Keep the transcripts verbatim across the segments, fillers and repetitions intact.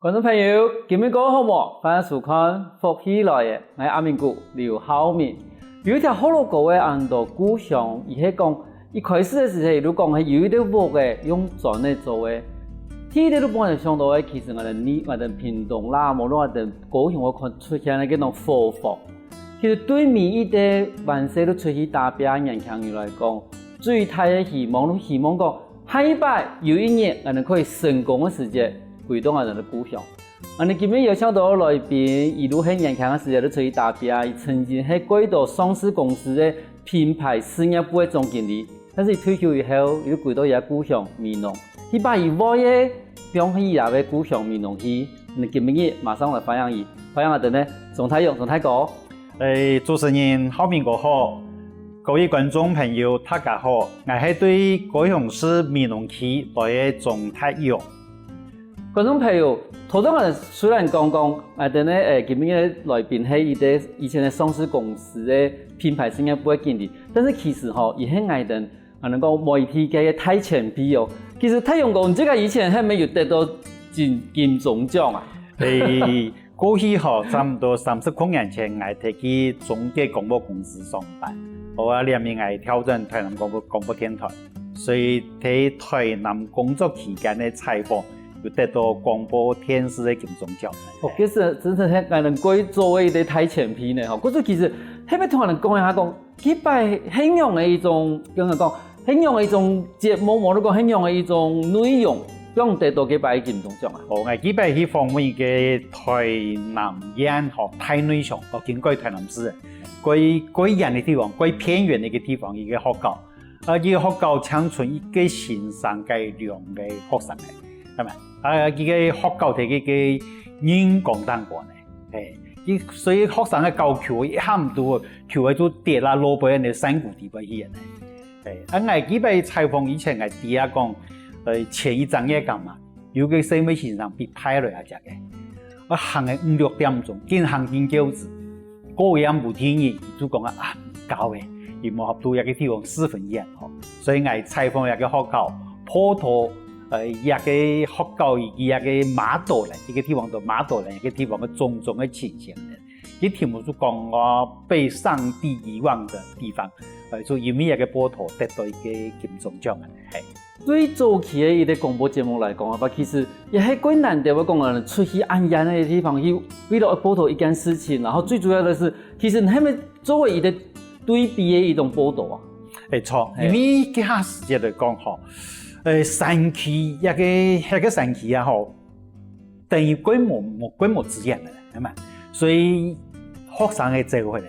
觀眾朋友，今晡日過好無？歡迎收看《福氣來了》，𠊎阿明哥劉浩明。有一條學老歌仔安到《故鄉》，佢係講一開始个時節，佢就講係有一垤屋仔用磚仔做个。第一垤就分人想到个，其實𠊎兜呢，𠊎兜屏東啦，無論𠊎兜高雄个看出現个該種伙房。其實對每一垤還細就出去打拚个年輕人來講，最大个希望，就希望講 下一擺有一日𠊎兜可以成功个時節，歸到𠊎兜个故鄉。𠊎兜今晡日邀請到个來賓，佢就係年輕个時節就出去打拚，佢曾經係蓋多上市公司个品牌事業部个總經理，但是佢退休以後，佢就歸到佢个故鄉美濃，去把佢愛个放去佢个故鄉美濃去。𠊎兜今晡日馬上來歡迎佢，歡迎𠊎兜个鍾泰勇，鍾大哥。 欸，主持人浩明哥好，各位觀眾朋友大家好，𠊎係對高雄市美濃區來个鍾泰勇。觀眾朋友，頭先𠊎雖然講講，𠊎兜个，欸，今晡日个來賓係一個以前个上市公司个品牌事業部个經理，但是其實吼，佢係𠊎兜 啊，能講媒體界个大前輩哦。其實泰勇哥，你自家以前係毋係有得到金，金鐘獎啊？欸，過去吼，差毋多三十零年前，𠊎提去中國廣播公司上班。好啊，連鞭𠊎跳轉台南廣播，廣播電台，所以在台南工作期間个採訪，有得到廣播電視个金鐘獎。哦，其實真係係𠊎兜蓋早个一個大前輩呢，吼。故所其實，係毋係同𠊎兜講一下講， 該擺係仰仔一種，仰仔講，係仰仔一種節目，無就講係仰仔一種內容，仰得到該擺个金鐘獎啊？哦，𠊎該擺去訪問一個台南縣吼，大內鄉，哦，今改台南市，蓋，蓋遠个地方，蓋偏遠个一個地方，一個學校。啊，該個學校淨伸一個先生該兩個學生仔，係無？啊，該個學校在該個人工頂懸呢。 嘿，佢，所以學生个搞球，一下毋著，球仔就跌啊，落到該山谷底背去呢。嘿，啊，𠊎該擺採訪以前，𠊎知啊講，呃，前一隻月間嘛，有個細妹先生分派落來啊，隻个，啊，行个五六點鐘，緊行緊噭仔，過一暗無天日，佢就講啊，啊，毋夠欸，佢無法度，這個地方十分遠吼，所以𠊎採訪這個學校，報導 呃，這個學校以及這個馬兜呢，一個地方到馬兜呢，一個地方个種種个情形呢。佢題目就講哦，被上帝遺忘的地方，呃，就因為這個報導得到一個金鐘獎啊，嘿。對早期个一個廣播節目來講啊，其實也係蓋難得，𠊎講啊，出去恁遠个地方去，為了報導一件事情，然後最主要的是，其實你還沒做過一個對比个一種報導啊。欸，著，嘿。因為該下時節來講吼，呃，山區，這個，這個山區啊吼， 等於蓋無，無，蓋無資源了，係嘛？所以學生仔走忒了，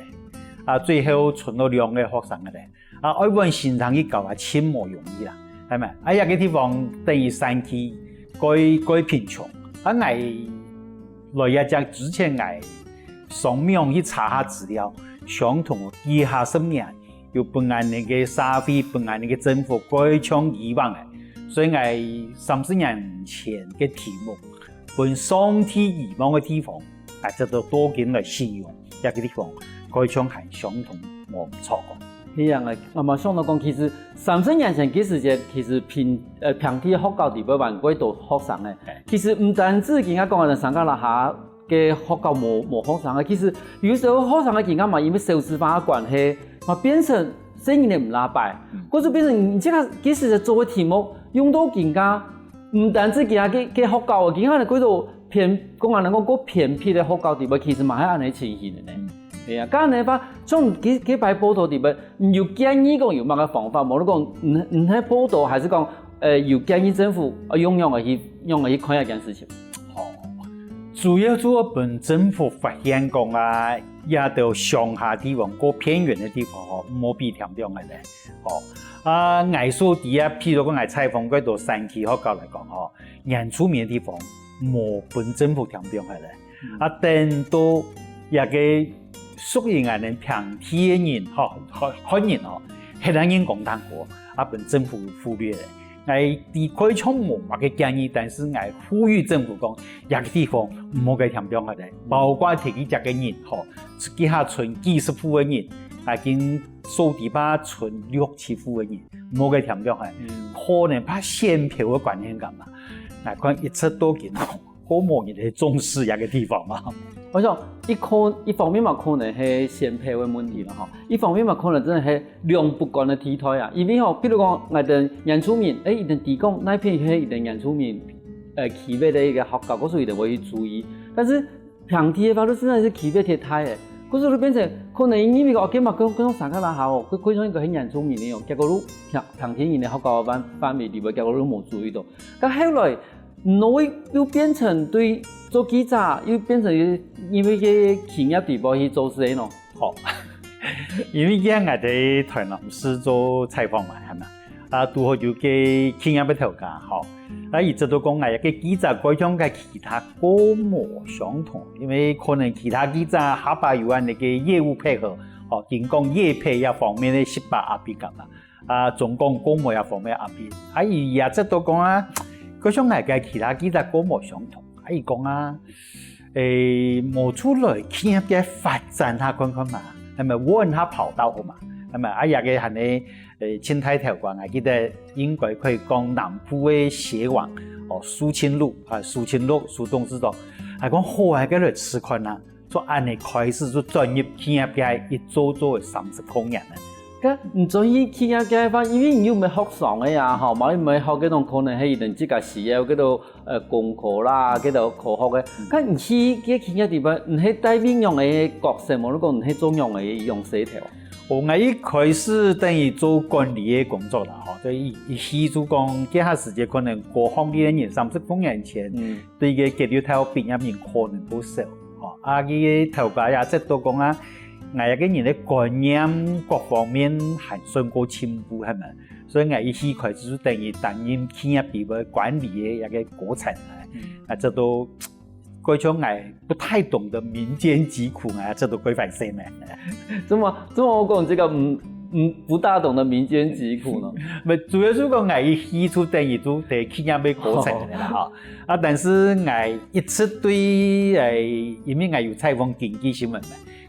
啊，最後伸到兩個學生仔了，啊，愛分先生去教啊，盡無容易啦，係嘛？啊，這個地方等於山區，蓋，蓋貧窮。啊，𠊎來這隻之前，𠊎上網去查下資料，相同个幾下十年， 有分𠊎等个社會，分𠊎等个政府蓋像遺忘了。所以𠊎三十年前个題目，分上帝遺忘个地方，𠊎就到到今來形容這個地方，蓋像還相同無錯个。係啊，𠊎，𠊎嘛想到講，其實三十年前个時節，其實平，呃，平地學校裡背還蓋多學生个。嘿。其實毋單止今下講个三角躂下 个學校無，無學生个。其實有時候學生个今下嘛，因為少子化个關係，嘛變成細人仔毋罅擺。嗯。故所變成你這個，其實做个題目用到今下，毋單止今下个，个學校，今下个蓋多偏，講恁樣講，較偏僻个學校裡背，其實嘛係恁樣情形个呢。嗯。係啊，該恁樣个話，像該，該擺報導裡背，你有建議講有麼个方法無？你講，你，你係報導，還係講，呃，有建議政府，呃，用仰仔去，仰仔去看這件事情？ 吼，主要就愛分政府發現講啊，這兜鄉下地方、較偏遠个地方吼，毋好分添放忒了。吼，啊，𠊎所知啊，譬如講𠊎採訪蓋多山區學校來講吼，原住民个地方無分政府添放忒了。嗯。啊，等到這個屬於𠊎等平地个人吼，漢，漢人吼，係人人講單過，啊，分政府忽略了。 𠊎知蓋像無麼个建議，但是𠊎呼籲政府講，這個地方毋好再添放忒了，包括提去這個人吼，這下伸幾十戶个人，啊，今所知怕伸六七戶个人，毋好再添放忒，嗯。可能怕選票个關係感嘛。𠊎看一直到今吼，過無人去重視這個地方嘛。我想，一可，一方面嘛，可能係選票个問題啦，吼。一方面嘛，可能真的係兩不管个地帶啊。因為吼，比如講，𠊎等原住民，誒，一定知講哪片係一定原住民，呃，區域个一個學校，故所一定會去注意。但是平地个話，就真的係區域忒大誒。故所就變成，可能因為個，OK嘛，跟，跟上山腳啦，好，佢，佢像一個很原住民个樣，結果就平，平地人个學校範，範圍裡背，結果就無注意到。但後來， 農會又變成對做記者，又變成因為个企業底背去做事个喏。好，因為今日𠊎在台南市做採訪嘛，係嘛？啊，堵好有個企業个頭家，吼。啊，佢知道講，哎呀，个記者該種个其他過無相同，因為可能其他記者下把有恁个業務配合，吼，經過業配這方面个十八阿比較啦。 啊，總講過無這方面阿比，啊，佢也知道講啊，佢想𠊎个其他記者過無相同，啊，佢講啊，誒，無出來企業个發展下看看嘛，係咪？問下跑道好嘛，係咪？啊，這個還呢，誒，清代條款，𠊎記得應該可以講南部个協網，哦，蘇清祿，啊，蘇清祿，蘇董事長，還講好啊，該來試看啊。 就恁呢開始就轉入企業界，一做做三十多年了。該你轉入企業界个話，因為你又毋係學商个啊，吼，嘛又毋係學該種可能係一定自家需要該種，呃，工科啦，該種科學个。該你去該企業底背，你係帶領樣个角色，無論講你係做樣个樣事頭。哦，𠊎一開始等於做管理个工作啦，吼，所以一，一去就講，該下時節可能過後个人三十多年前，嗯。 對个節育頭畢業人可能都少。吼，啊，佢个頭家也接到講啊，𠊎个人个觀念各方面還算過進步，係嘛？所以𠊎一去開始就等於擔任企業底背管理个一個高層啊，啊，這都，該像𠊎不太懂得民間疾苦啊，這都該反省呢。怎麼，怎麼我講這個，嗯，嗯，不大懂得民間疾苦呢？毋，主要係講𠊎一去就等於就在企業个高層个啦，吼。 啊，但是𠊎一直對，誒，因為𠊎有採訪經濟新聞嘛，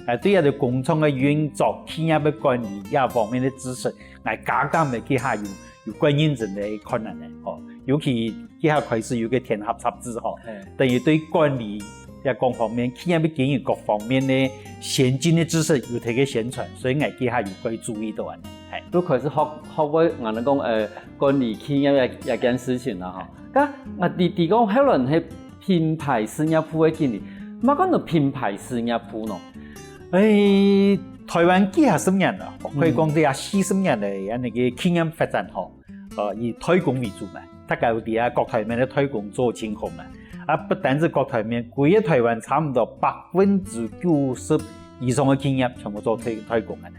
啊，對這個工廠个運作、企業个管理這方面个知識，𠊎加減个這下有，有較認真个看了呢，吼。尤其這下開始有個天下雜誌，吼，嘿。等於對管理這各方面、企業个經營各方面个先進个知識有在該宣傳，所以𠊎這下有較注意到恁呢，嘿。就開始學，學會，𠊎等講，呃，管理企業這，這件事情啦，吼。 該，𠊎知，知講後來係品牌事業部个經理，麼个安到品牌事業部呢？誒，台灣幾下十年了，可以講這下四十年了，恁呢个企業發展吼，呃，以代工為主嘛，大家有知啊，國台面个代工做真好嘛。啊，不單止國台面，歸個台灣差毋多百分之九十以上个企業全部做代，代工个呢。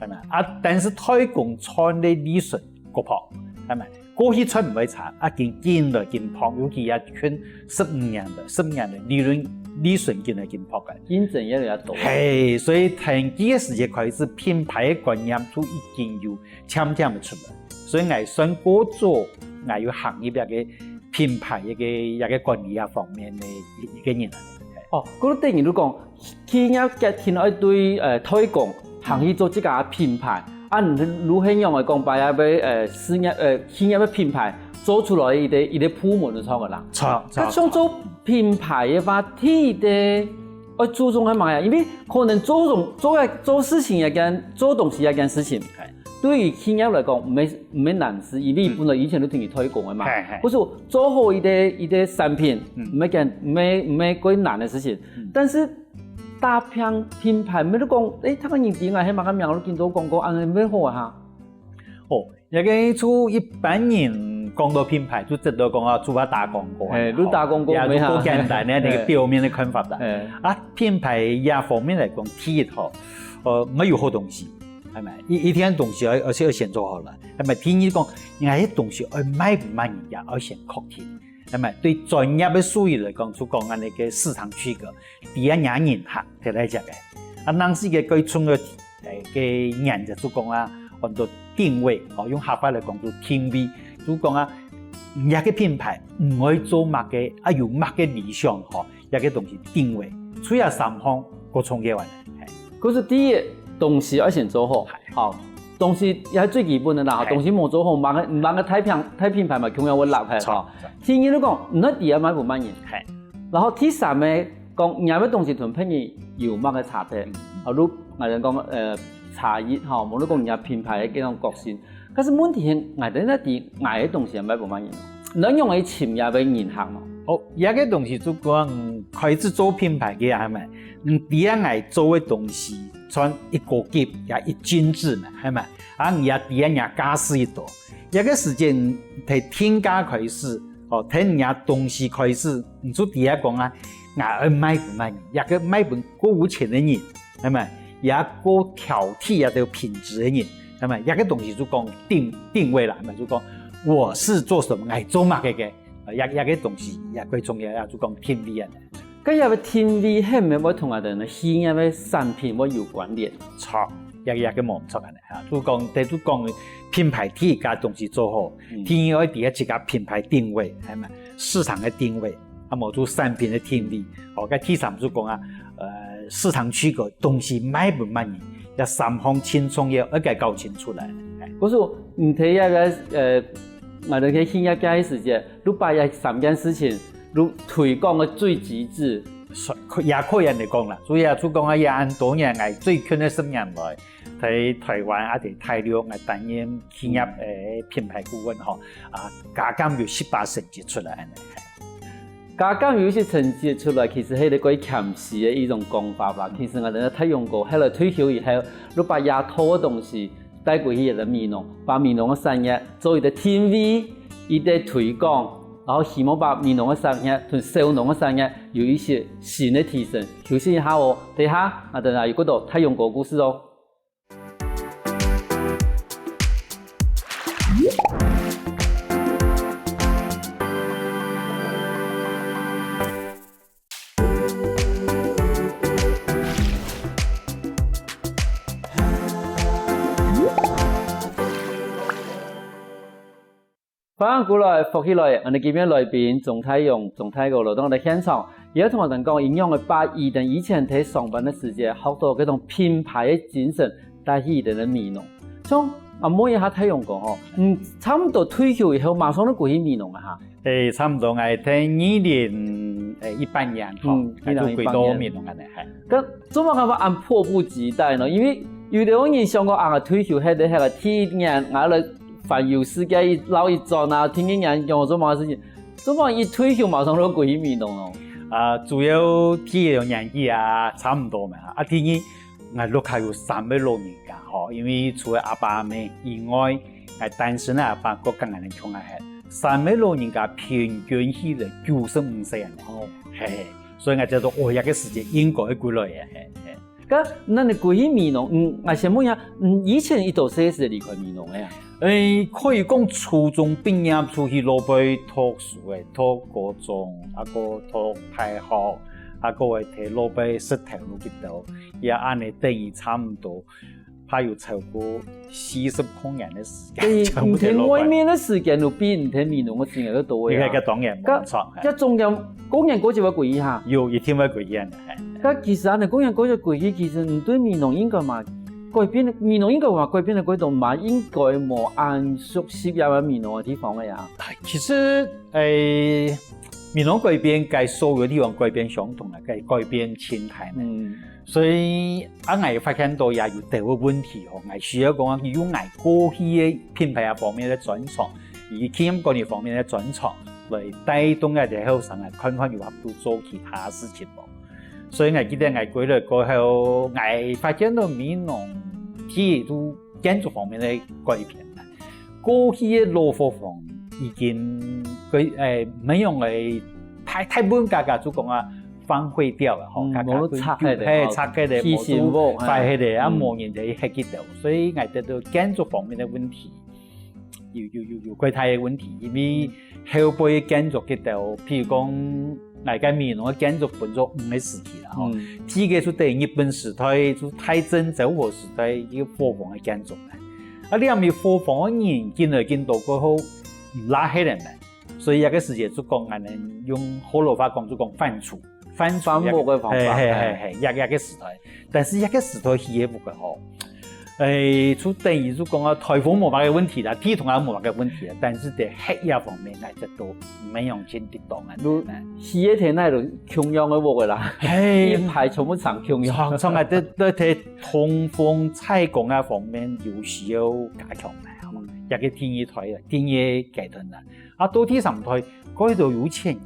係嘛？啊，但是代工賺个利潤過薄，係嘛？ 過去賺毋會差，啊，緊，緊來緊薄，尤其也近十五年了，十五年了，利潤，利潤緊來緊薄个。競爭越來越多。嘿，所以從該个時節開始，品牌个觀念就已經有漸漸个出來。所以𠊎算過早，𠊎有行入這個品牌一個，一個管理啊方面个一，一個人來。哦，該等於你講， 企業決定愛對，呃，代工行去做自家个品牌，啊，你路線樣來講，擺啊，要，呃，事業，呃，企業个品牌做出來一個，一個部門就著个啦。著，著。該像做品牌个話，第一个愛注重个麼个啊？因為可能做東，做个，做事情這件，做東西這件事情，對於企業來講，毋係，毋係難事，因為本來以前都定義代工个嘛。嘿，嘿。故所做好一個，一個產品，嗯。毋係件，毋係，毋係過難个事情。嗯。但是 打品，品牌，毋係講，誒，逐個人知𠊎係麼个名，𠊎都緊做廣告，恁呢毋係好啊哈？哦，這個就一般人講到品牌，就知道講啊，就係打廣告啊，嘿，就打廣告，也就無啥。過簡單个，那個表面个看法啦。嘿。啊，品牌這方面來講，第一吼，呃，愛有好東西，係咪？一，一定東西愛，而且愛先做好了，係咪？第二講，𠊎个東西愛賣毋賣人家，愛先確定。 那麼對專業个術語來講，就講恁呢个市場區隔，知啊若人客，提來食个。啊，另外一個最重要个，誒，个原則就講啊，安到定位，哦，用客話來講就定位，就講啊，你這個品牌，你愛做麼个，啊，有麼个理想，吼，這個東西定位，除了三項，過重要个，嘿。故所第一，東西愛先做好，嘿。好，東西也係最基本个啦，嘿。東西無做好，麼个，麼个大品，大品牌嘛，共樣會落去，著，吼。著。第二，你講，你到底愛賣毋賣人？嘿。然後第三个講，若个東西同別人有麼个差別？啊，如𠊎等講，呃，差異吼，無論講若品牌个這種個性，但是問題係，𠊎等在知𠊎个東西係賣分麼人，你仰般尋若个人客嘛？哦，這个東西就講，嗯，開始做品牌个係無？嗯，知啊，𠊎做个東西算一高級也一精緻嘛，係無？啊，你也知啊，若價數一多，這个時間，在定價開始，哦，在若東西開始，你就知啊講啊，𠊎愛賣分麼人，這个賣分過有錢个人，係無？也過挑剔這兜品質个人，係無？這个東西就講定，定位啦，係無？就講我是做什麼，𠊎做麼个个，呃，這，這个東西也過重要，也就講定位啊。該這个定位係毋係會同𠊎等个企業个產品會有關聯？著，這，這个無毋著恁呢。 啊，就講，對，就講品牌第一个東西做好，嗯。第二个愛知自家品牌定位，係無？市場个定位，啊，無就產品个定位。哦，該第三就講啊，呃，市場區隔，東西賣分麼人，這三項盡重要，愛該搞清楚來。哎。可是你提這个，呃，𠊎等个企業家个時節，你把這三件事情，你推廣个最極致。也可以恁呢講啦，所以啊，就講啊，這恁多年來最近个十年來， 在台灣啊，在大陸，𠊎擔任企業个品牌顧問吼，啊，加減有十八成績出來恁呢。加減有一些成績出來，其實係一個較謙虛个一種講法吧。其實𠊎等个大勇哥，後來退休以後，就把這套个東西帶歸去這个美濃，把美濃个產業做一個定位，一個推廣，然後希望把美濃个產業同小農个產業有一些新个提升。休息一下哦，等一下，𠊎等啊有更多大勇哥故事哦。 歡迎歸來，福氣來！𠊎等今晡日來賓鍾大勇，鍾大哥來到𠊎等現場，佢愛同𠊎等講，仰般个把佢等以前在上班个時節，學到這種品牌个精神，帶去佢等个美濃。像𠊎問一下大勇哥吼，嗯，差毋多退休以後，馬上就歸去美濃啊哈？誒，差毋多𠊎在二零一八年吼，嗯，𠊎就歸到美濃恁呢，係。該做麼个恁迫不及待呢？因為有兜人想講啊，退休係个係个，第一年𠊎來 環遊世界一繞一轉啊，天天仰仰做麼个事情，做麼个一退休馬上就歸去美濃咯？啊，主要第一个年紀啊，差毋多嘛。啊，第二，𠊎屋下有三个老人家吼，因為除了阿爸阿姆以外，𠊎單身个阿爸過跟𠊎等共下歇。三个老人家平均起來九十五歲恁呢。哦。嘿，所以𠊎就講，哦，這个時間應該愛歸來个，嘿，嘿。 該，該你歸去美濃，嗯，𠊎先問一下，嗯，以前你幾多歲時離開美濃个啊？誒，可以講初中畢業出去外背讀書誒，讀高中，啊，過讀大學，啊，過會在外背食頭路去讀，也恁呢等於差毋多，怕有超過四十空年个時間，所以你在外面个時間就比你在美濃个時間較多个啊。該，該當然無錯，該，該中間過年過節會歸去哈？有，一定會歸去个。 該其實恁呢，講講歸去，其實你對美濃應該嘛改變，美濃應該嘛改變了幾多嘛，應該無恁熟悉這个美濃个地方个呀。其實，誒，美濃改變，該所有地方改變相同啦，該改變盡大呢。嗯。所以，啊，𠊎發現到也有兜个問題吼，𠊎需要講用𠊎過去个品牌啊方面个專長，以及企業管理方面个專長，來帶動𠊎兜後生啊，看看有法度做其他事情無。 所以𠊎記得𠊎歸來過後，𠊎發現到美濃第一就建築方面个改變啦。過去个老伙房已經，誒，沒有了，大，大部分家家就講啊，荒廢掉了吼，嗯，家家都，無拆忒了，嘿，吼，拆忒了，棄新屋，無就壞忒了，啊，嗯。無人在歇去了。所以𠊎得到建築方面个問題。 有，有，有，有幾大个問題，因為後背个建築佢兜，譬如講，𠊎个美濃个建築分做五个時期啦，吼。嗯。第一个就等於日本時代，就大正昭和時代一个伙房个建築啦。啊，這下伙房个人進來進到過後，毋罅忒了嘛。所以這个時節就講，𠊎等用學老話講就講翻厝，翻厝翻屋个方法，嘿，嘿，嘿，嘿，這，這个時代。但是這个時代起个屋个吼，誒，就等於就講啊，颱風無麼个問題啦，地動也無麼个問題啦，但是在歇業方面呢，這都毋係樣真得當啊。就起个天來就共樣个屋个啦，嘿，一排全部長共樣。常常啊，在在在通風採光啊方面，有需要加強啦，吼。這个第二代啊，第二階段啦。啊，到第三代，蓋多有錢人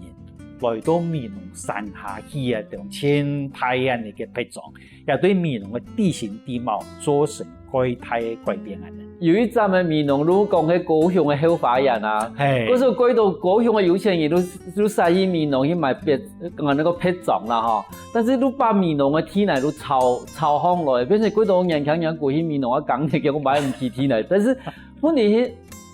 來到美濃山下起啊，這種千大恁个別莊， 也對美濃个地形地貌造成蓋大个改變啊。有一站个美濃路講係高雄个後花園啊，嘿，故所蓋多高雄个有錢人都都徙去美濃去買別，講該个別莊啦吼。但是都把美濃个地泥都抄抄上來，變成蓋多年輕人過去美濃啊，講个叫買毋起地泥。但是問題係，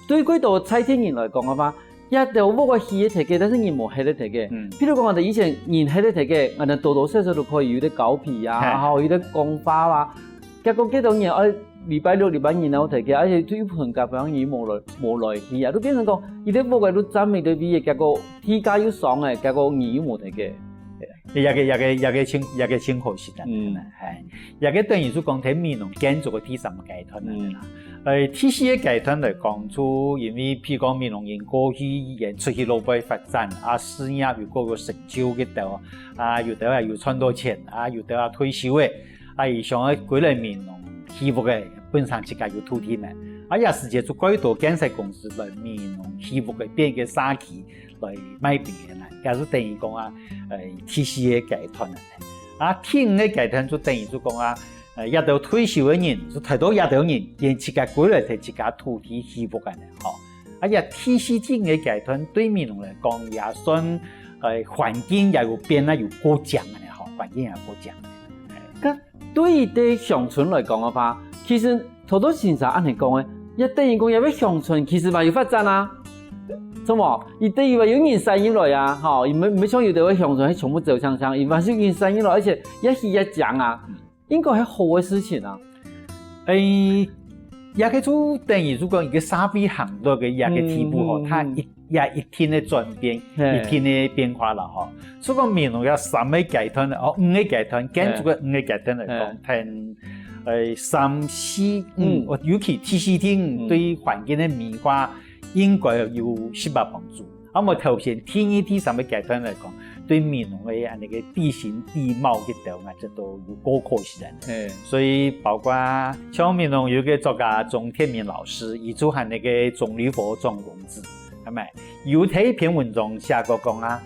對蓋多在地人來講个話， 這兜屋个起个忒个，但是人無歇个忒个。嗯。譬如講，𠊎兜以前人歇个忒个，𠊎兜多多少少都可以有兜交陪啊，嘿，吼，有兜講話啊。結果幾多年，哎，禮拜六、禮拜日然後忒个，而且就一盆甲方人無來無來去啊，都變成講，佢兜屋个都佔一个位个，結果地價又上个，結果人又無忒个。 這个這个這个真這个真可惜啊。嗯。係，這个等於就講在美濃建築个第三个階段啊。嗯。呃，第四个階段來講，就因為譬如講美濃人過去以前出去外背發展啊，事業有各个成就个兜啊，有兜啊有賺到錢啊，有兜啊退休个，啊，佢想愛歸來美濃起屋个，本身自家有土地嘛。啊，這時節就蓋多建設公司來美濃起屋个，變个社區 來賣分人啊，也就等於講啊，呃，第四个階段啊。啊，第五个階段就等於就講啊，呃，這兜退休个人，就大多這兜人，佢自家歸來在自家土地起屋恁呢，吼。啊，這第四、第五个階段對美濃來講，也算，呃，環境也有變啊，有過靚恁呢，吼，環境也有過靚。該對於對鄉村來講个話，其實 頭頭先生恁呢講个，也等於講這位鄉村其實嘛有發展啊。著無？佢等於話有人徙入來啊，吼，佢毋毋像有兜个鄉村係全部走向上，佢嘛係有人徙入來，而且也起也靚啊，應該係好个事情啊。誒，這个就等於就講一个社會行到个這个地步吼，嗯，佢一也一定个轉變，嘿，一定个變化啦吼。所以講美濃有三个階段，哦，五个階段，建築个五个階段來講，嘿，分，呃，三、四、五，嗯，哦，尤其第四、第五，嗯，對環境个美化應該有實質幫助。啊，𠊎頭先第二、第三个階段來講，對美濃个恁呢个地形地貌个兜啊，這都有夠可惜个。嘿。所以包括像美濃有个作家鍾天明老師，佢就喊該个鍾理和鍾公子， 係無？有在一篇文章寫過講啊，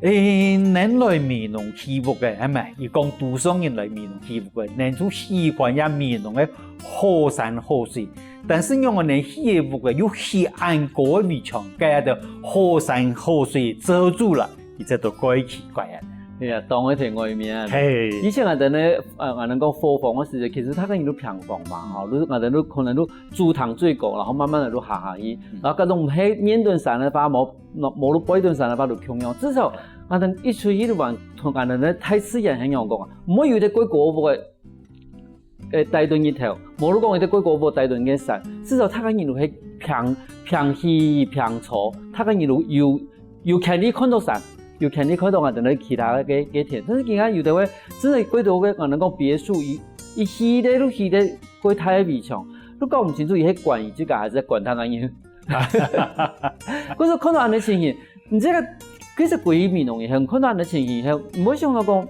誒，能來美濃起屋个，係無？佢講都上人來美濃起屋个，能就喜歡這美濃个好山好水，但是仰會能起个屋个又起恁高个圍牆，該兜好山好水遮住了，佢這都蓋奇怪啊。哎呀，當然在外面。嘿。以前𠊎兜呢，呃，𠊎兜講伙房个時節，其實大家人都平房嘛，吼，都，𠊎兜都可能都 主堂最高，然後慢慢个就下下去，嗯，然後該種毋係面對山个話，無無就背對山个話就共樣。至少𠊎兜一出去就玩，同𠊎兜个大自然係仰講啊，毋會有兜蓋高个屋个，誒，戴等日頭，無就講有兜蓋高个屋戴等个山，至少大家人就係平平起平坐，大家人就有有權利看到山，有權利看到𠊎兜个其他个个田。但是今下有兜个真个蓋多个，𠊎兜講別墅，一一起个就起个 蓋大个圍牆，都搞毋清楚佢係管佢自家還係管他人。可是看到恁呢情形，你這个其實歸美濃人，看到恁呢情形，毋會想到講，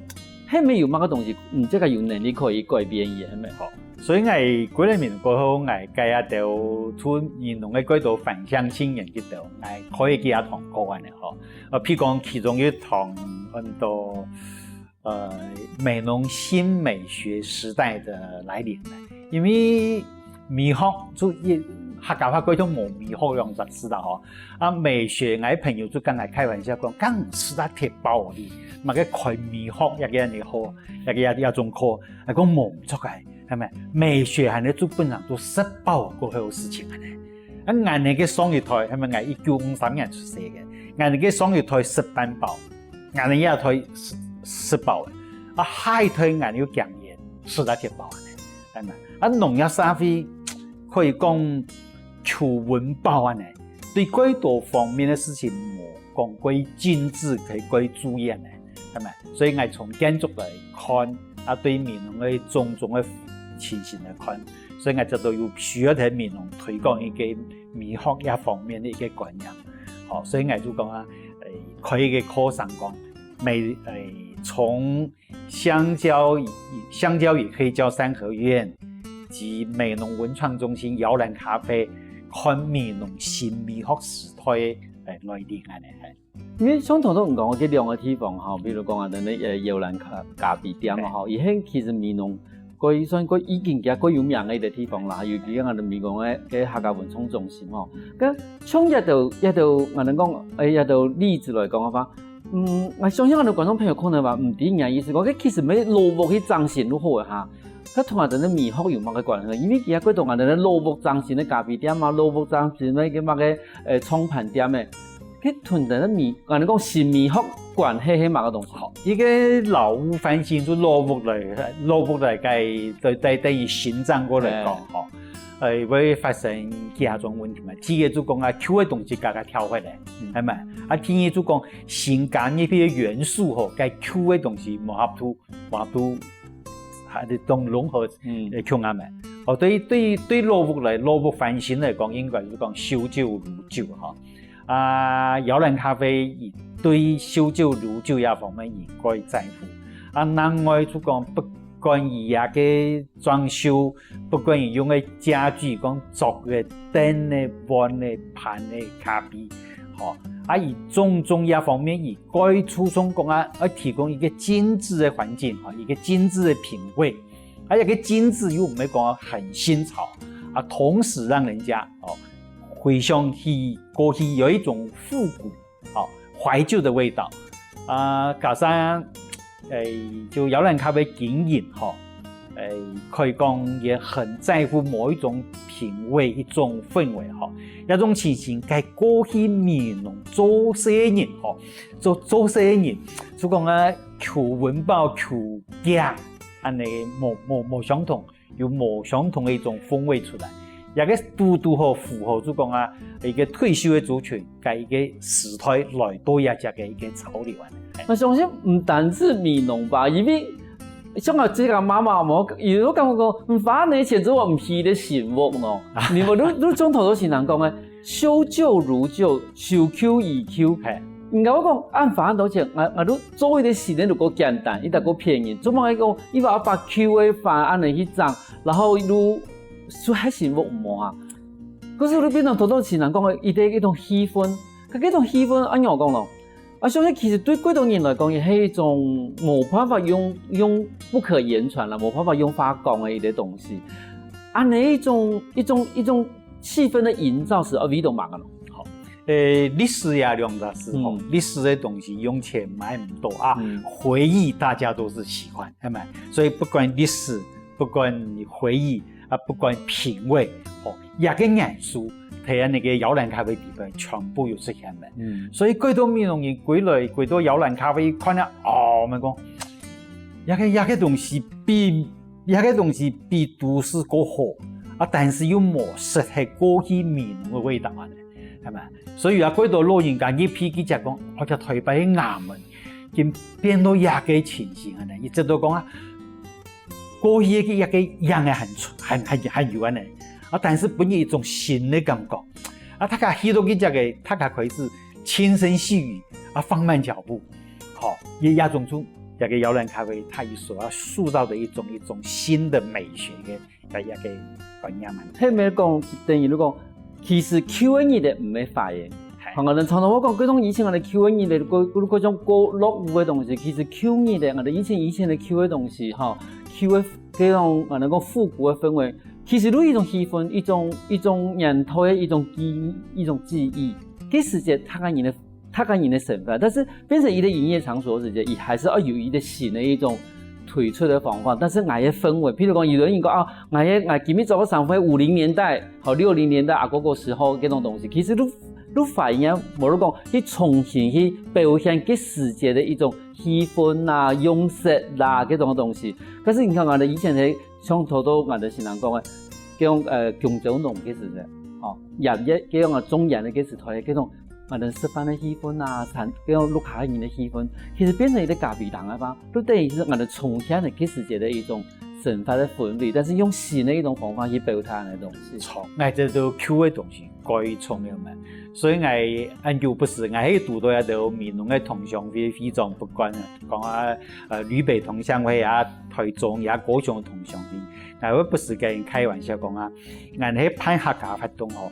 係毋係有麼个東西，你這个有能力可以改變佢，係毋係？好，所以𠊎歸來美濃過後，𠊎該下兜就美濃个蓋多返鄉青年个兜，𠊎開幾下堂課恁呢吼。呃，譬如講其中一堂安到 呃，美濃新美學時代的來臨了。因為美學就一，客家話講就無美學樣式啦吼。啊，美學，𠊎朋友就跟𠊎開玩笑講，敢毋係啊鐵包哩，麼个開美學，這个恁呢好，這个也也種課，𠊎講無毋著个，係無？美學還係做本人做食飽過後个事情恁呢。啊，𠊎等个上一代，係無？𠊎一九五三年出世个，𠊎等个上一代食半飽， 𠊎等這代食食飽了，啊，下一代𠊎等又驚佢食到忒飽恁呢，係無？啊，農業社會可以講求溫飽恁呢，對蓋多方面个事情無講過精緻，可以過注意恁呢，係無？所以𠊎從建築來看，啊，對美濃个種種个情形來看，所以𠊎覺得有需要在美濃推廣一個美學這方面的一個觀念。好，所以𠊎就講啊，誒，開一個課程講，美，誒，從香蕉與，香蕉與黑膠三合院及美濃文創中心搖籃咖啡，看美濃新美學時代，誒，來臨恁呢。因為像頭先你講个這兩個地方吼，比如講啊，等等，呃，搖籃咖，咖啡店啊，吼，以前其實美濃 佢算佢已經佢較有名个一個地方啦，尤其𠊎等美濃个个客家文創中心吼。該像這兜這兜，𠊎等講，誒，這兜例子來講个話，嗯，𠊎相信𠊎等觀眾朋友可能話毋知你个意思，講該其實愛落屋去整新就好个哈。該同𠊎等个美學有麼个關係？因為佢个過多𠊎等个落屋整新个咖啡店啊，落屋整新个个麼个，誒，創辦店个， 該同等个美，𠊎等講新美學關係係麼个東西？好，一個老屋翻新就老屋來，老屋來該，再，再等於新整過來講吼，誒，會發生幾下種問題嘛。第一就講啊，舊个東西加加跳下來，係嘛？啊，第二就講新加入个元素吼，該舊个東西無合度，無合度，還係當融合，嗯，誒，共下嘛。哦，對，對，對老屋來，老屋翻新來講，應該係講修舊如舊吼。 啊，搖籃咖啡佢對修舊如舊這方面佢蓋在乎。啊，另外就講，不管佢个裝修，不管佢用个家具，講桌个、凳个、碗个、盤个、咖啡，吼，啊，佢種種這方面佢蓋注重講啊，愛提供一個精緻个環境，吼，一個精緻个品味。 啊，這個精緻又毋係講很新潮，啊，同時讓人家，哦，回想起過去有一種復古，哦，懷舊的味道。啊，加上，誒，就搖籃咖啡經營，吼，誒，可以講也很在乎某一種品味、一種氛圍，吼。這種情形，在過去美濃做生意人，吼，做，做生意人，就講啊，求溫飽、求靚， 恁呢無，無，無相同，有無相同个一種風味出來。這個堵堵好符合就講啊，一個退休个族群，該一個時代來到這隻个一個潮流恁呢。𠊎相信毋單止美濃吧，因為像𠊎自家媽媽嘛，有時候感覺講，嗯，反正以前做毋起个生活咯。你無，你，你從頭到尾係恁講个， 修舊如舊，修舊如舊。係。人家會講，恁花恁多錢，𠊎，𠊎都做一個新个，如果簡單，一個較便宜。做麼个講，一百八九个花恁呢去整，然後又，就還生活毋好啊。可是你變成頭頭前人講个，一個，一種氣氛，該，該種氣氛，恁樣講咯。啊，所以其實對幾多人來講，也係一種無辦法用，用不可言傳啦，無辦法用話講个一個東西。恁呢一種，一種，一種 氣氛个營造係愛為著麼个咯？好，誒，歷史呀，兩隻字吼，歷史个東西用錢買毋到啊，回憶大家都是喜歡，係無？所以不管歷史，不管你回憶啊，不管品味，吼，這個元素，在該个搖籃咖啡裡背全部有出現个。嗯，所以幾多美濃人歸來，歸到搖籃咖啡看了，哦，𠊎講，這個，這個東西比 這個東西比都市較好，啊，但是又無失去過去美濃个味道恁呢，係無？所以啊，幾多老人家入去佢就講，哦，這臺北个衙門，已經變到這個情形恁呢，一直都講啊，過去个這個樣仔還，還，還，還有恁呢，啊，但是分人一種新个感覺。啊，大家去到佢這個，大家開始輕聲細語，啊，放慢腳步，好，也，也種出這個搖籃咖啡，它所要塑造的一種，一種新的美學个 个一個觀念啊。係無講，等於你講，其實舊个日仔毋係壞个。係。𠊎等常常會講，該種以前𠊎等舊个日仔，該，該，該種過落伍个東西，其實舊日仔，𠊎等以前，以前个舊个東西，吼，舊个，該種，𠊎等講復古个氛圍，其實都係一種氣氛，一種，一種年代个一種記憶，一種記憶。該時節，大家人个 大家人个生活，但是變成一個營業場所時節，佢還係愛有一個新个一種推出个方法。但是𠊎个氛圍，譬如講，有个人講啊，𠊎个，𠊎今日做个生活五零年代，吼，六零年代啊，該个時候該種東西，其實都，都反映啊，無論講去重新去表現該時節个一種氣氛啊、樣式啦，該種个東西。但是你看𠊎等以前个，像頭頭𠊎等先生講个，該種，呃，弓蕉農个時節，吼，鹽个，該種啊，種鹽个該時代，該種 𠊎等食飯个氣氛啊，餐，該種屋下人个氣氛，其實變成一個咖啡廳啊吧，就等於係𠊎等重現了該時節个一種生生活个氛圍，但是用新个一種方法去表達个東西。著，𠊎這兜舊个東西蓋重要嘛。所以𠊎恁久不時，𠊎係堵到一兜美濃个同鄉會會長不慣啊，講啊，呃，旅北同鄉會啊，台中也高雄同鄉會，𠊎會不時跟人開玩笑講啊， 𠊎係辦客家活動吼，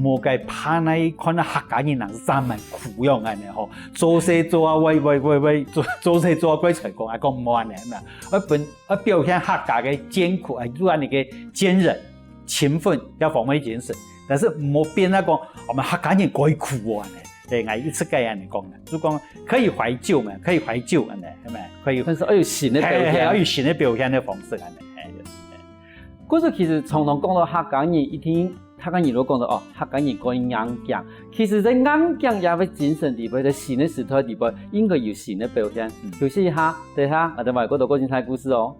毋好該辦該看到客家人人係站滿苦樣恁呢吼，做事做啊，喂喂喂喂，做做事做啊，怪成功，還講毋好恁呢，係無？愛分愛表現客家个艱苦，啊，有恁呢个堅韌、勤奮，這方面个精神，但是毋好變到講，我們客家人蓋苦哦，恁呢。對，𠊎一直該恁呢講个，就講可以懷舊嘛，可以懷舊恁呢，係無？可以，但是愛有新个表現。係，係，愛有新个表現个方式恁呢，係。 故所其實常常講到客家人，一定客家人都講到哦，客家人蓋硬頸。其實在硬頸這个精神裡背，在新个時代裡背，應該有新个表現。嗯。休息一下，等一下，𠊎兜還過多過精彩故事哦。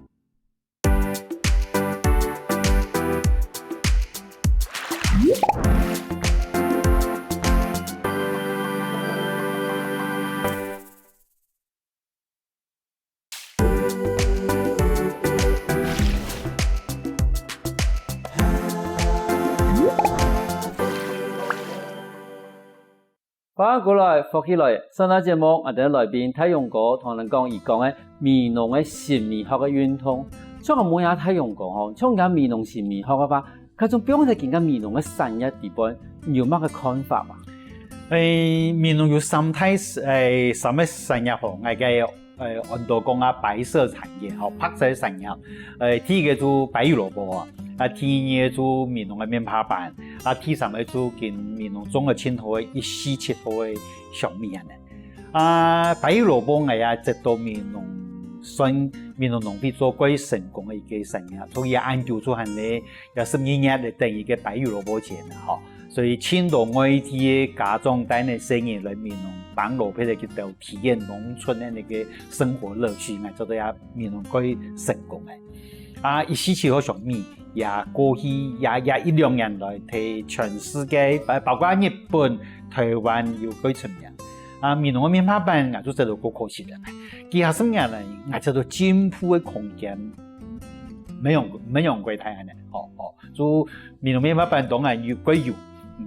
歡迎過來，福氣來！上段節目，𠊎兜來賓大勇哥同𠊎兜講佢講个美濃个新美學个運動。像𠊎問下大勇哥吼，像這美濃新美學个話， 該種放在今个美濃个產業裡背，你有麼个看法無？誒，美濃有三大，誒，三个產業吼，𠊎个，誒，安到講啊，白色產業吼，白色產業。誒，第一个就白玉蘿蔔啊，啊，第二个就美濃个棉花粄，啊，第三个就今美濃種个盡好个一四七號个小米恁呢。啊，白玉蘿蔔𠊎也接到美濃算美濃農會做過成功个一个產業，所以也恁久做下呢， 也十二月來等一个白玉蘿蔔節了吼。所以盡多外地个家長帶等細人來美濃，幫老伯仔佢兜體驗農村个那个生活樂趣，𠊎做得也美濃蓋成功个。啊，一四七號小米也過去，也，也一兩年來，在全世界，包，包括日本、台灣有蓋出名。啊，美濃个棉花粄，𠊎就做得過可惜了。幾下十年來，𠊎做得進步个空間，無用，無用過大恁呢，吼，吼。 就美濃棉花粄當然有蓋油、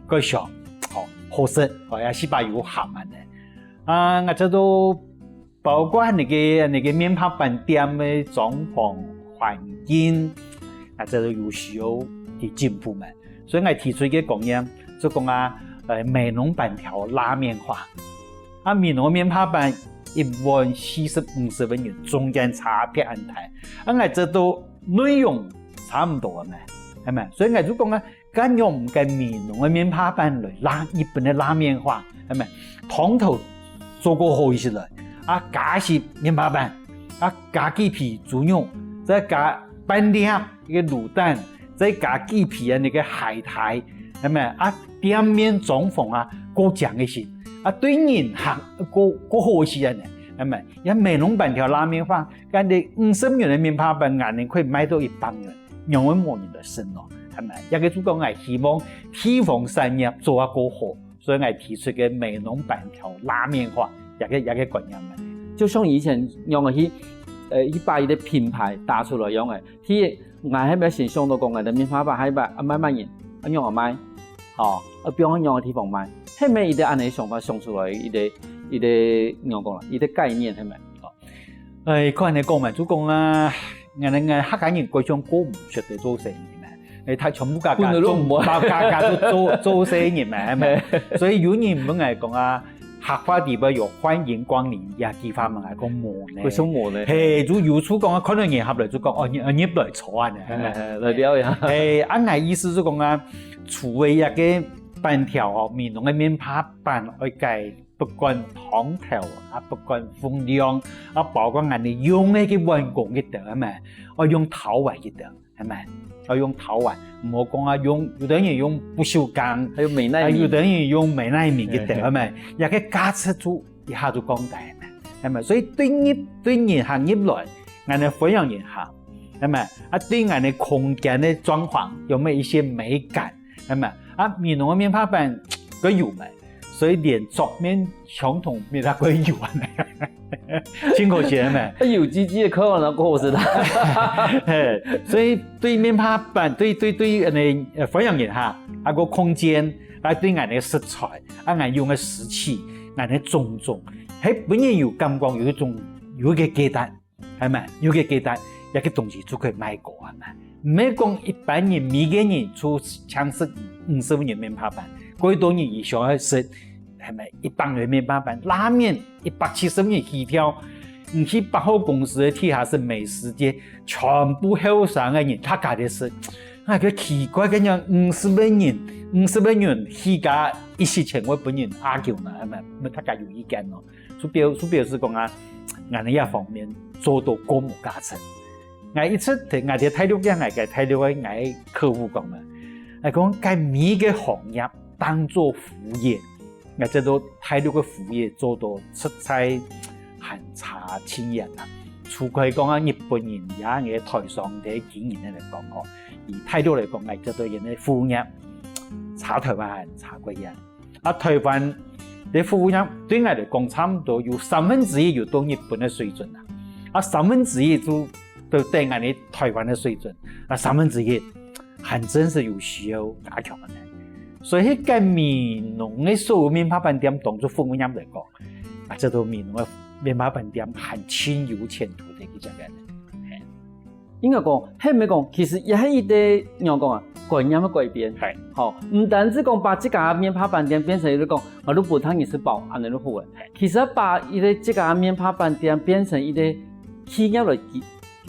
蓋香，吼，好食，吼，也係把油鹹恁呢。啊，𠊎知道包括那个，那个棉花粄店个裝潢環境，𠊎知道有需要去進步嘛。所以𠊎提出一个觀念，就講啊，呃，美濃粄條拉麵化。啊，美濃个棉花粄一碗四十五十个銀，中間差別恁大。啊，𠊎知道 內容差毋多个嘛，係無？所以𠊎就講啊，該仰毋該美濃个棉花粄來拉日本个拉麵化，係無？湯頭做過好一息來，啊，加一息棉花粄，啊，加幾皮豬肉，再加半粒个滷蛋，再加幾皮个那个海苔，係無？啊，店面裝潢啊，過靚一息，啊，對人客過，過好一息恁呢，係無？也美濃粄條拉麵化， 該你五十元个棉花粄，𠊎等可以賣到一百元，仰會無人來食呢？係無？這个就講𠊎希望地方產業做啊過好，所以𠊎提出个美濃粄條拉麵化，這个，這个觀念呢。就像以前仰仔去，呃，去把一个品牌打出來仰仔，第一，𠊎係毋係先想到講𠊎个棉花粄係毋係愛賣麼人，愛仰仔賣，吼，愛放仰仔地方賣，係毋係一个恁呢想法想出來，一个，一个，仰講啦，一个概念係毋係？吼。 哎，看恁呢講嘛，就講啊，𠊎，𠊎客家人過像過毋出个做生意嘛。哎，大全部家家做，本來都毋會。家家都做，做生意嘛，係無？所以有人問𠊎講啊，客話裡背有歡迎光臨這句話嘛，𠊎講無呢。為什麼無呢？嘿，就有處講啊，看到人客來就講，哦，入，入來坐啊呢，係無？哎，來尞一下。哎，啊，𠊎意思就講啊，除了這个粄條哦，美濃个棉花粄愛改 不管湯頭啊，不管分量啊，包括𠊎等用个該碗公該兜啊嘛，愛用陶碗該兜，係無？愛用陶碗，毋好講啊，用，有个人用不鏽鋼，還有美耐皿。啊，有个人用美耐皿該兜，係無？這个價值就一下就降低了，係無？所以對入，對人客入來，𠊎等歡迎人客，係無？啊，對𠊎等空間个裝潢有沒有一些美感，係無？啊，美濃个棉花粄，該有無？所以連桌面相同面那个有啊，真可惜咩？有機器个客人个故事啦。嘿，所以對面帕粄，對對對，呃，呃，歡迎人哈，啊个空間，啊對𠊎个食材，啊𠊎用个時器，𠊎个種種，係分人有感覺，有一種有一个價值。 係無？有个價值，這个東西就可以賣過，係無？毋係講一般人，每个人就請食五十个人面帕粄，幾多人佢想愛食，係無？一百个面帕粄，拉麵一百七十个人起跳，你去百貨公司个地下室美食街，全部後生个人，大家在食。啊，个奇怪，个樣五十个人，五十个人，起價一息錢會分人阿求呢，係無？大家有意見咯。 就表就表示講啊，𠊎等這方面做到過無價值。𠊎一直在𠊎在大陸个𠊎个大陸个𠊎个客戶講啊，𠊎講該每个行業當做服務業，𠊎這到大陸个服務業做到實在還差盡遠啊。除開講啊，日本人也个台商个經營來講吼，以大陸來講，𠊎這到人个服務業差台灣還差過遠。 啊，台灣个服務業對𠊎來講，差毋多有三分之一有到日本个水準啊，啊，三分之一就到等𠊎等台灣个水準，啊，三分之一還真係有需要加強个呢。所以，該美濃个所有面帕粄店當做服務業來講，啊，這到美濃个面帕粄店還盡有前途个一隻个。嘿。 應該講，係毋係講，其實也係一個，仰般講啊，觀念个改變。係。吼，毋單止講把自家面帕粄店變成一個講，啊，你分人食飽，恁樣就好了。係。其實把一個自家面帕粄店變成一個企業來經，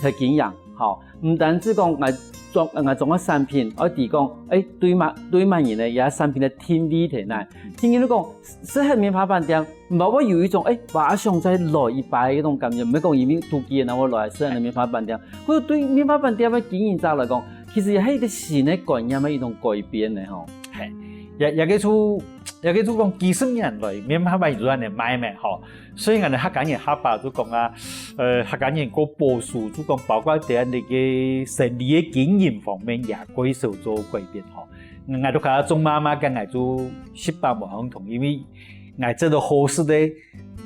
來經營，吼，毋單止講𠊎做，𠊎做个產品，而係講，誒，對麼，對麼人呢，這產品个定位在哪？定位就講，食，食面帕粄店， 毋會有一種，誒，𠊎想再來一擺个該種感覺，毋係講因為肚飢然後來食恁樣面帕粄店。或者對面帕粄店个經營者來講，其實也係一個新个觀念个一種改變呢，吼。係，也，也个就，也个就講幾十年來，面帕粄就恁樣賣咩，吼。所以𠊎等客家人下把就講啊，呃，客家人過保守，就講包括在恁樣个生理个經營方面也過少做改變，吼。𠊎，𠊎都看到鍾媽媽跟𠊎就十八無相同，因為 𠊎這到好食个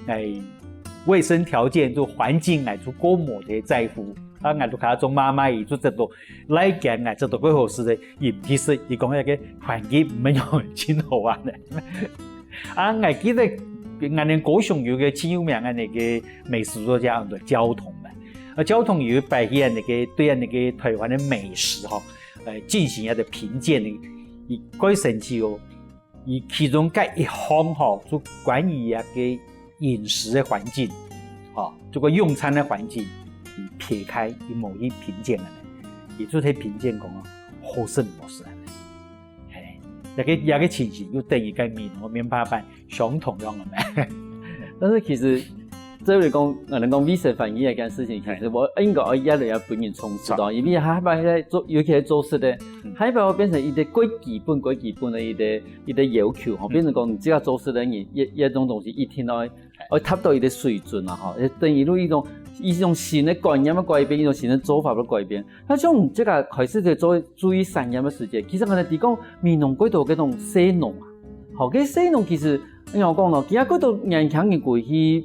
，𠊎衛生條件就環境𠊎就過無忒在乎。啊，𠊎都看到鍾媽媽佢就這到來間，𠊎這到過好食个，佢毋去食，佢講該個環境毋係講盡好啊。啊，𠊎記得𠊎等高雄有個盡有名个該個美食作家，安到焦桐嘛。啊，焦桐有一擺去該個對該個台灣个美食吼，呃，進行一個評鑑个，佢蓋神奇哦。 佢其中个一項吼，就關於該個飲食个環境，吼，這個用餐个環境，佢撇開，佢無去評鑑个呢。佢就在評鑑講哦，好食毋好食啊。嘿，這個，這個情形又等於該美濃个面帕粄相同樣个咩？但是其實，這裡講，呃，人講衛生環境這件事情，其實我應該愛越來越分人重視到，因為下擺在做，尤其係做食个，下擺會變成一個最基本、最基本个一個 一個要求吼，變成講你自家做食个人，這，這種東西一定愛，愛達到一個水準啊吼，等於一種，一種新个觀念个改變，一種新个做法个改變。該像你自家開始在做水產業个時節，其實𠊎等知講美濃蓋多該種細農啊，吼，該細農其實，仰般講呢，其實蓋多年輕人過去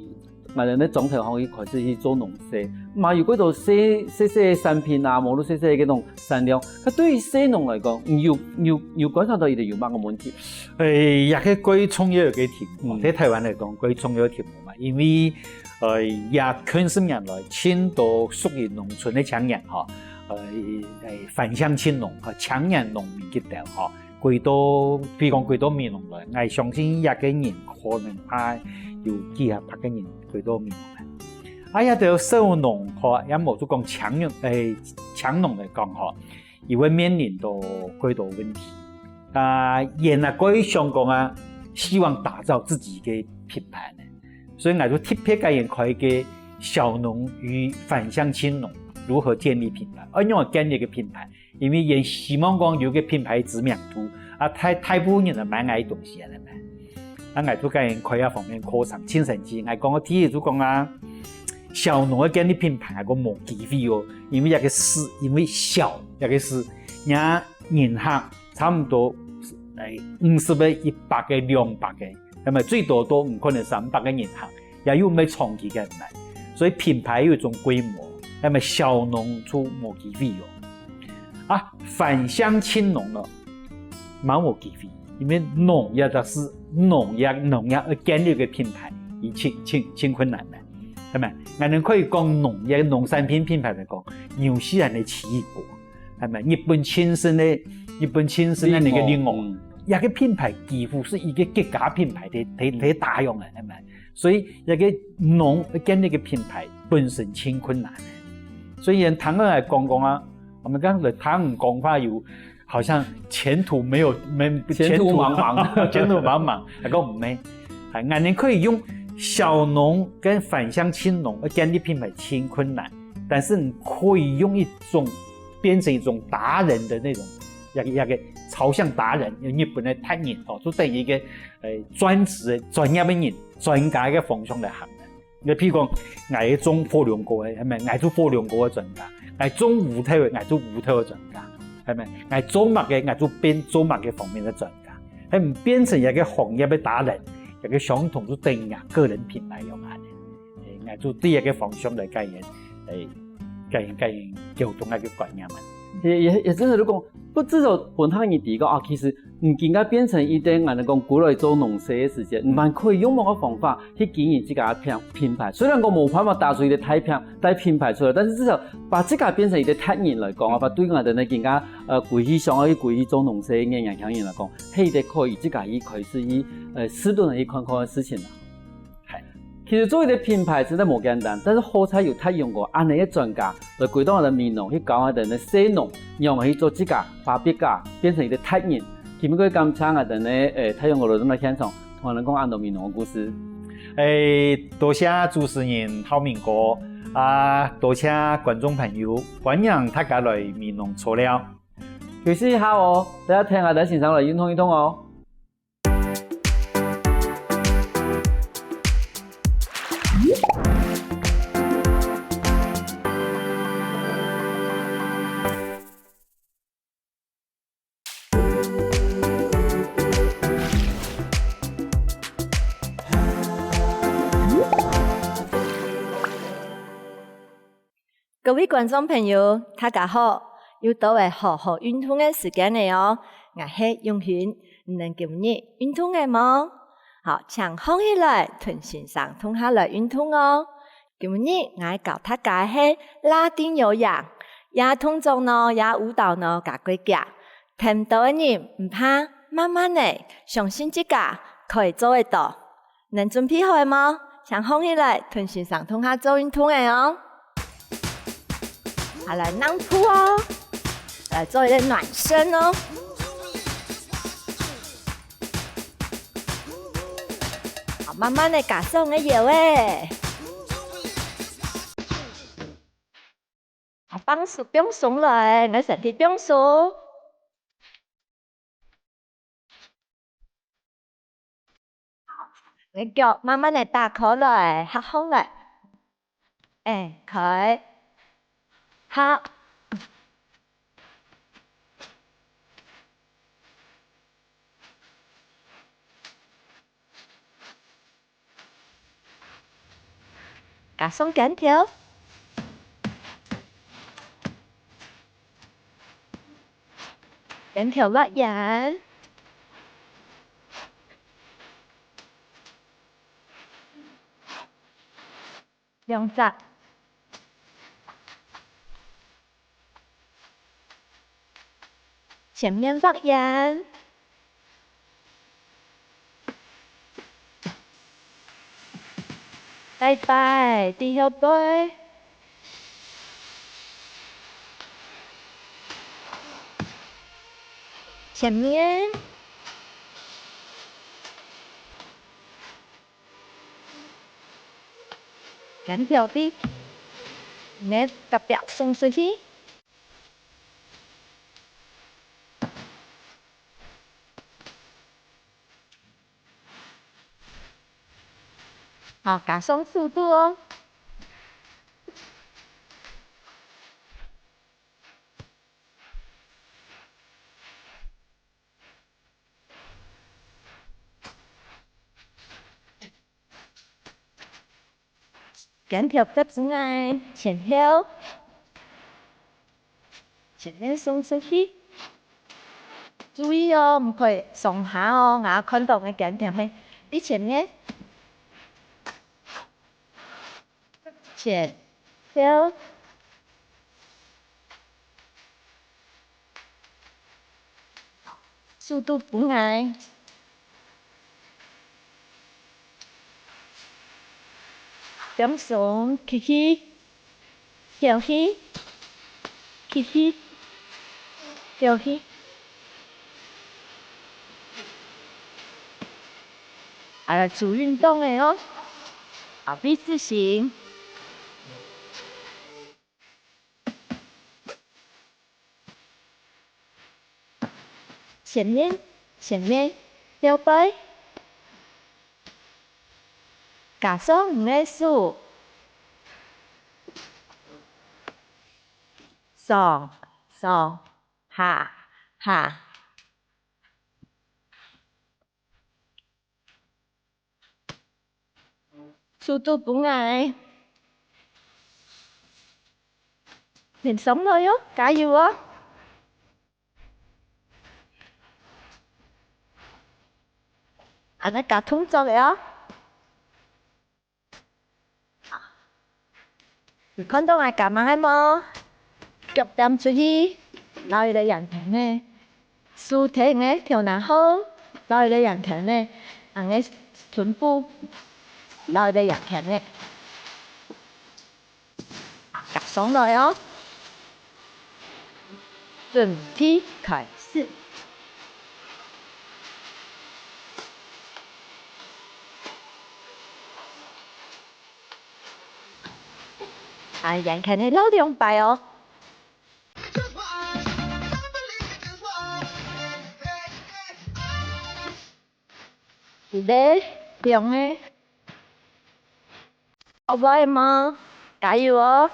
𠊎等个庄頭項去開始去做農事，嘛有幾多細細細个產品啊，無論細細个該種產量。該對於細農來講，你有有有觀察到佢等有麼个問題？誒，這個蓋重要个題目，在台灣來講蓋重要个題目嘛，因為呃，這近十年來，盡多屬於農村个青年吼，呃，誒，返鄉青農吼，青年農民佢等吼， 歸到，比如講歸到美濃來，𠊎相信這個人可能還有幾下百個人歸到美濃來。啊，這兜小農吼，也無就講青農，誒，青農來講吼，佢會面臨到幾多問題。啊，佢啊，佢想講啊，希望打造自己个品牌呢，所以𠊎就特別个人開一個小農與返鄉青農如何建立品牌，愛仰般建立个品牌。 因為佢希望講有個品牌知名度，啊，大大部分人來買𠊎个東西恁樣嘛。啊，𠊎就跟佢開這方面課程，盡神奇。𠊎講个第一就講啊，小農个建立品牌還無機會哦，因為這個市，因為小，這個市，若人客差毋多，誒，五十個、一百個、兩百個，那麼最多都毋可能三百个人行，也有毋係長期个人來。所以品牌有一種規模，那麼小農就無機會哦。啊，返鄉青農呢，嘛無機會，因為農業就係農業，農業愛建立个品牌，已經，已經，已經困難了，係咪？𠊎等可以講農業、農產品品牌來講，紐西蘭个奇異果， 係咪？日本親生个，日本親生个那個蘋果，蘋果，嗯。這個品牌幾乎係一個國家品牌个，个，个大用个，係咪？所以這個農建立个品牌本身盡困難个。所以人聽𠊎來講講啊，𠊎等講來聽人講話有，好像前途沒有，沒，前途茫茫。前途茫茫，還講毋係。哎，𠊎等可以用小農跟返鄉青農建立品牌盡困難，但是你可以用一種 變成一種達人的那種，一個，一個朝向達人，日本个達人哦，就等於一個，呃，專職个、專業个人、專家个方向來行个。你譬如講，𠊎係種火龍果个，係咪？𠊎就火龍果个專家；𠊎種芋頭个，𠊎就芋頭个專家，係咪？𠊎做麼个，𠊎就變做麼个方面个專家，係毋變成一個行業个達人，一個相同就等於个人品牌用下个。 誒，𠊎就對這個方向來改變，誒，改，改變溝通个觀念嘛。也，也，也真係，如果不至少分他人知講啊，其實你應該變成一個，𠊎等講，過來做農事个時節，你還可以用麼个方法去經營自家个品，品牌。雖然講無辦法打出一個大品，大品牌出來，但是至少把自家變成一個達人來講啊，把對𠊎等个更加，呃，歸去想要去歸去做農事个年輕人來講，係一個可以自家去開始去，呃，試圖去看看个事情啊。 其實做一個品牌真的無簡單，但是好在有大勇哥恁樣个專家來歸到𠊎等美濃，去教𠊎等个細農，讓𠊎去做自家，把自家變成一個達人。今晡日感謝𠊎等个，誒，大勇哥來到現場，同𠊎等講恁多美濃个故事。誒，多謝主持人浩明哥，啊，多謝觀眾朋友，歡迎大家來美濃坐尞。休息一下哦，大家聽𠊎等先生來運動運動哦。 各位觀眾朋友，大家好！又到了好好運動个時間了哦！𠊎係永興，你等今日運動了無？好，請䟘起來，同先生共下來運動哦！今日𠊎教大家个係拉丁有氧，這動作呢，這舞蹈呢，較過遽。 聽毋到个人毋怕，慢慢仔，相信自家可以做得到。你等準備好了無？請䟘起來，同先生共下做運動仔哦。好，來讓步哦，來做一個暖身哦。好，慢慢仔，加鬆个腰仔。 啊，放鬆，放鬆來，你身體放鬆。你腳慢慢仔打開來，合䟘來。哎，開，合。 加鬆肩頭。肩頭畫圓。兩隻。 前面畫圓。拜拜，低腰背。前面。 跟條地，你特別送出去。好，加上速度哦。肩頭貼住𠊎前後，前面送出去。注意哦，毋可以上下哦，𠊎看到个肩頭係，你前面。 前後，速度分𠊎，放鬆，吸氣，敨氣，吸氣，敨氣。啊，做運動个哦。 啊，V字形。前面，前面，後背。加上你个手。上，上，下，下。 速度分𠊎，緊上來哦，加油哦！恁呢加動作个哦。 你看到𠊎加麼个無？腳踮出去，摎一個圓圈仔；手提你个頭那項，摎一個圓圈仔；恁呢，臀部，摎一個圓圈仔。加上來哦！ 準備開始。啊，圓圈仔繞兩擺哦。 一個，兩個。學會無？加油哦！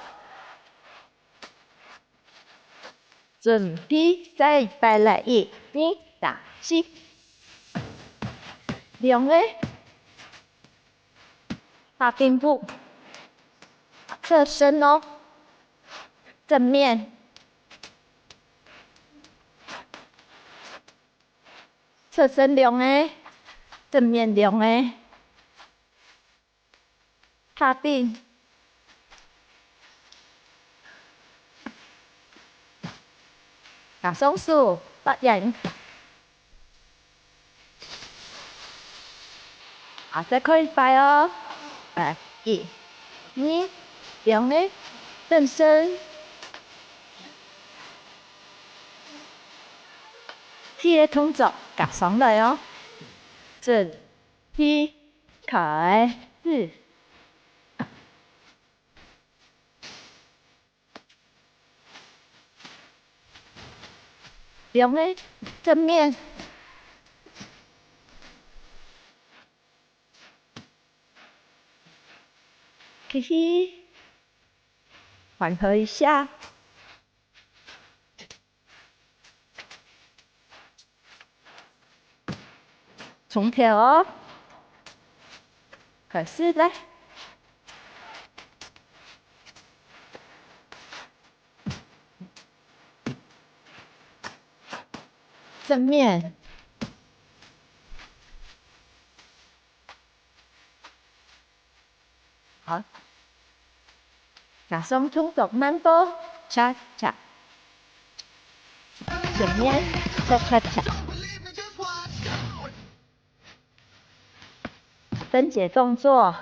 準備，再一擺來，一、二、三、四。兩個。下背部，側身哦，正面。 側身兩個，正面兩個。下背。加上手，發圓。啊，再過一擺哦。來，一、二、兩個，正身。 四個動作加上來哦。準備開始。兩個正面。吸氣，緩和一下。 從頭哦，開始來。正面。 好，加上動作慢步，恰恰。前面，恰恰恰。分解動作。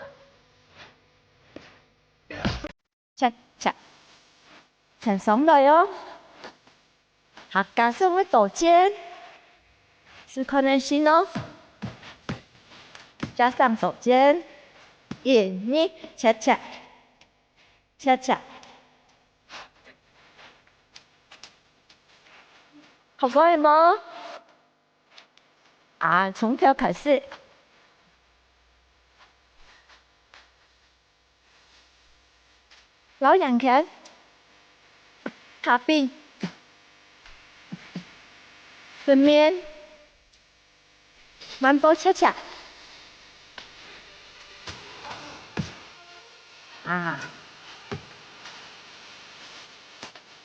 恰恰，撐上來哦。客家上个刀尖，試看仔先哦。加上刀尖，一、二，恰恰，恰恰。學會無？ 啊，從頭開始。繞圓圈，下背，正面，慢步恰恰。啊，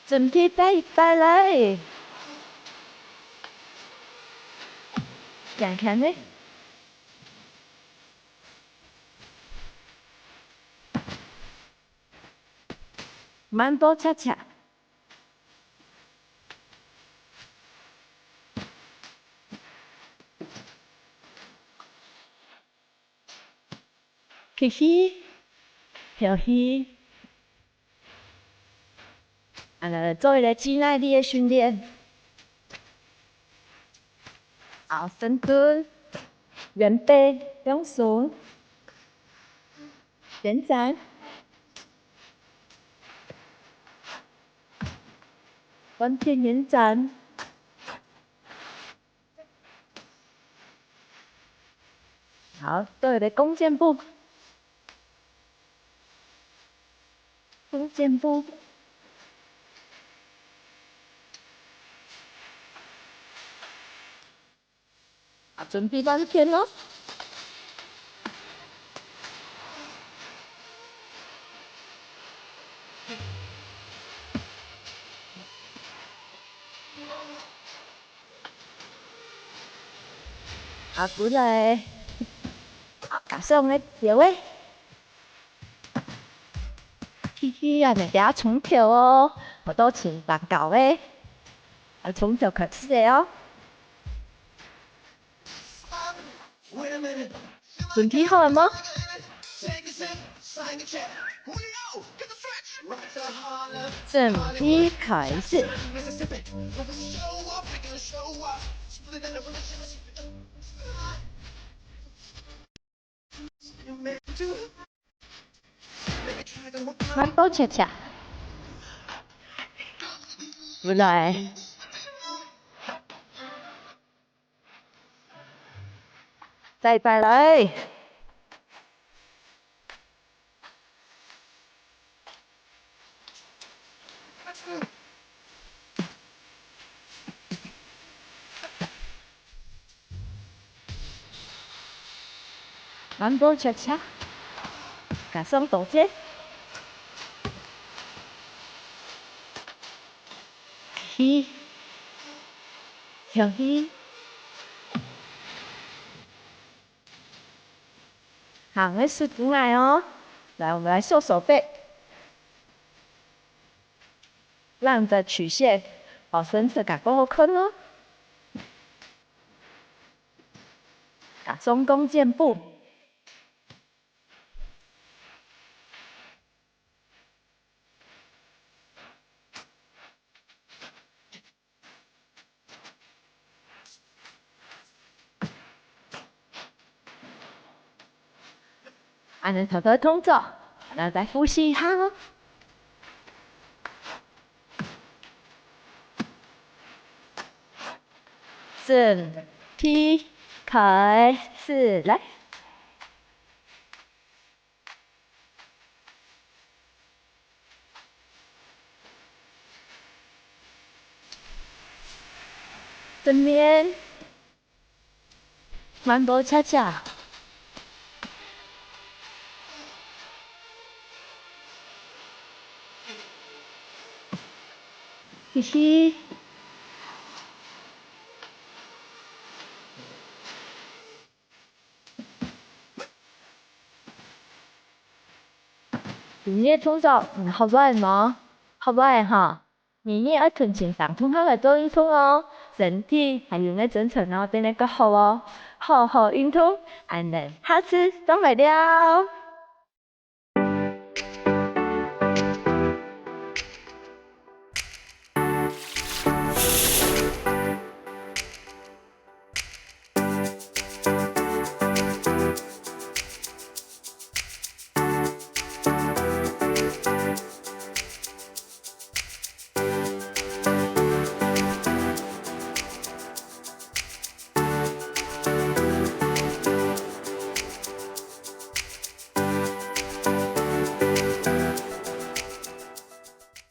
準備拜拜了。輕輕仔，慢步恰恰。 吸氣，敨氣。啊，來做一個肌耐力个訓練。好，深蹲，圓背，放鬆，延展，關節延展。 好，做一個弓箭步。弓箭步。啊，準備半天咯。 啊，過來，啊，加上个腰仔。吸氣啊，你不要衝頭哦，好多請綁高个，啊，衝頭開始个哦。 準備好了嗎？準備開始。慢步恰恰。過來。 再，再來。慢步恰恰，加上多節。吸氣，敨氣。 行个速度來哦。來，我們來收收背，讓你的曲線保持得較好看哦。打中弓箭步。 恁樣頭个動作，𠊎等再複習一下哦。準備，開始，來。 正面，慢步恰恰。吸氣。 今日个動作，你學會了無？學會了吼，日日愛同先生同學來做運動哦，身體還有你个精神哦，變得較好哦。好好運動，恁樣下次正來尞。